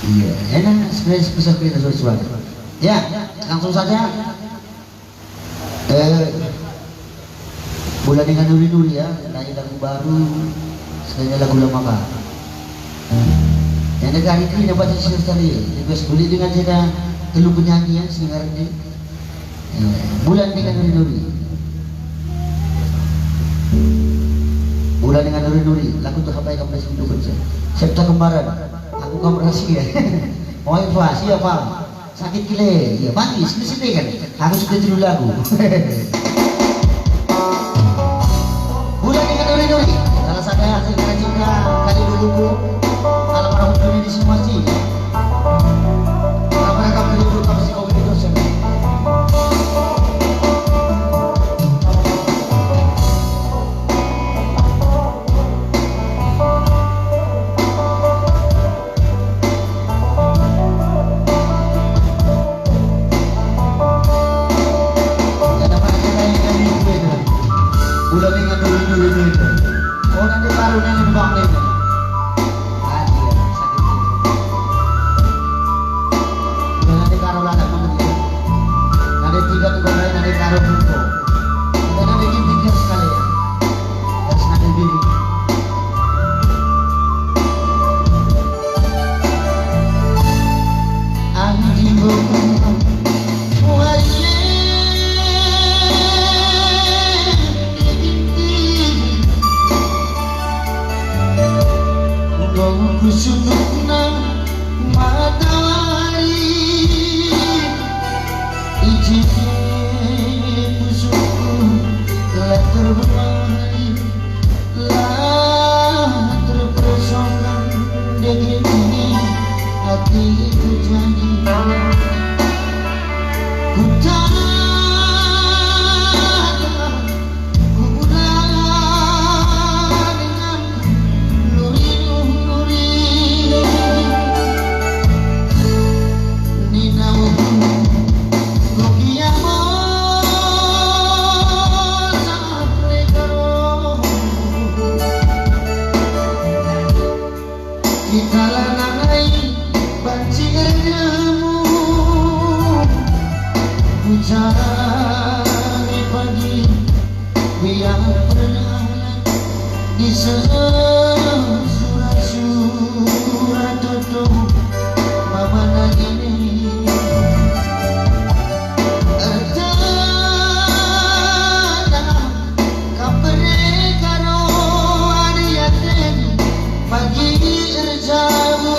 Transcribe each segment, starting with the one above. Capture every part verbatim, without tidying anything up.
Iya, enak, sebenarnya sepusat kita suara-suara. Ya, langsung saja. Eh, Bulan Ingan Nuri-Nuri ya, nari lagu baru, sekalinya lagu lama ka. Yang negari ini dapat si sekali, request dulu dengan kita telu penyanyi ya, singer ini. Eh, Bulan Ingan Nuri-Nuri. Bulan Ingan Nuri-Nuri, lagu tuh apa yang kamu kasih untuk kerja? Septa Kembaran, aku kamu rahasia. Oh, Eva, siapa? Sakit kile, iya, bangkis, mesti kan? Aku suka judul lagu. Bulan Ingan Nuri-Nuri, salah satu hasil kerajinan kali dulu, almarhum Doni di Sumarji. Almarhum kami dulu, kami si kopi dosen. Enggo kusundutna matawari, i je pusuhku la terbemari, la terpesokan dage atiku jadi. Kutata Kita lanai banci erjemu, ku jari pagi biar pernah di sura-sura toto mama nangini. Ertana Kam bere karo ari aten pagi erjabu.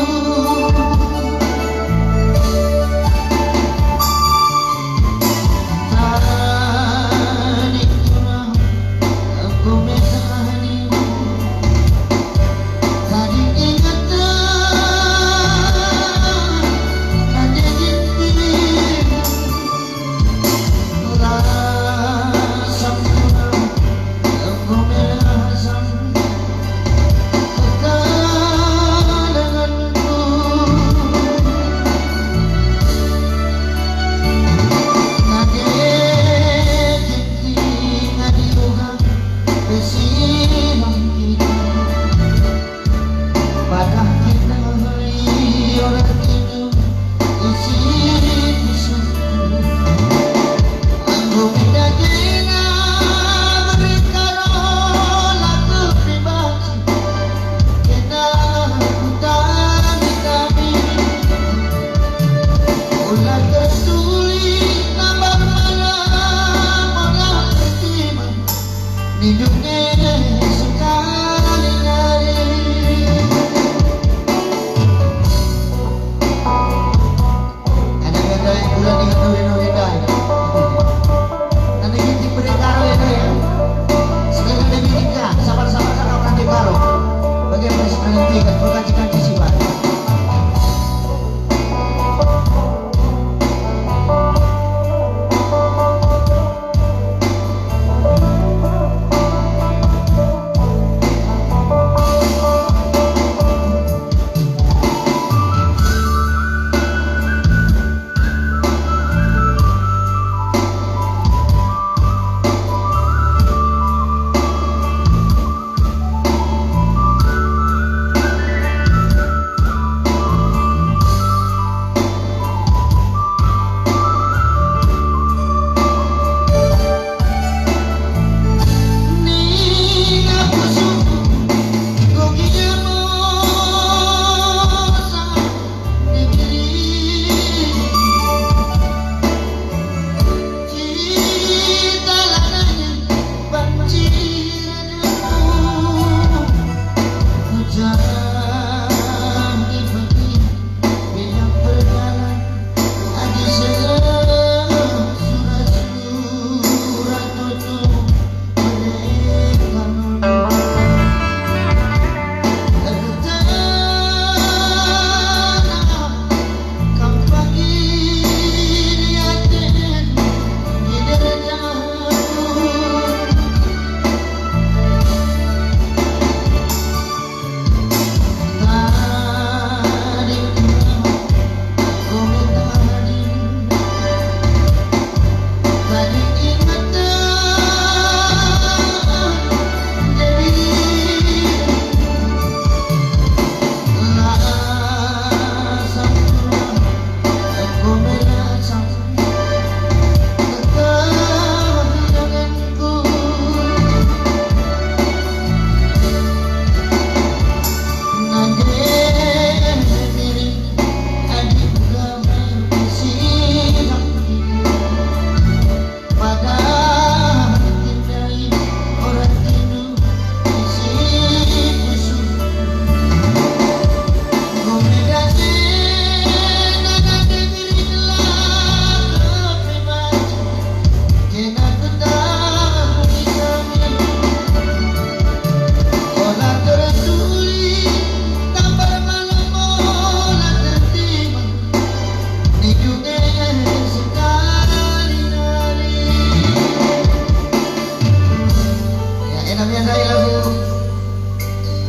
Lagu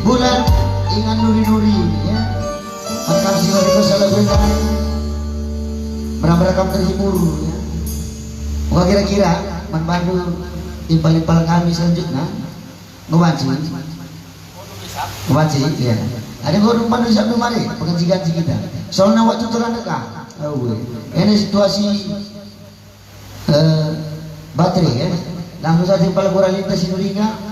Bulan ingan nuri-nuri, ya. Maka si lagu salah bulan, mera-mera kam terhibur, ya. Wah, kira-kira man bandu impal-impal kami selanjutnya. Ngebanci. Ngebanci, ya. Ada guru bandu isap mari, pengganti-ganti kita. Soalnya waktu terang dekat. Oh, ini situasi, eh, baterai, ya. Langsung saja impal bola lintas si nuringa.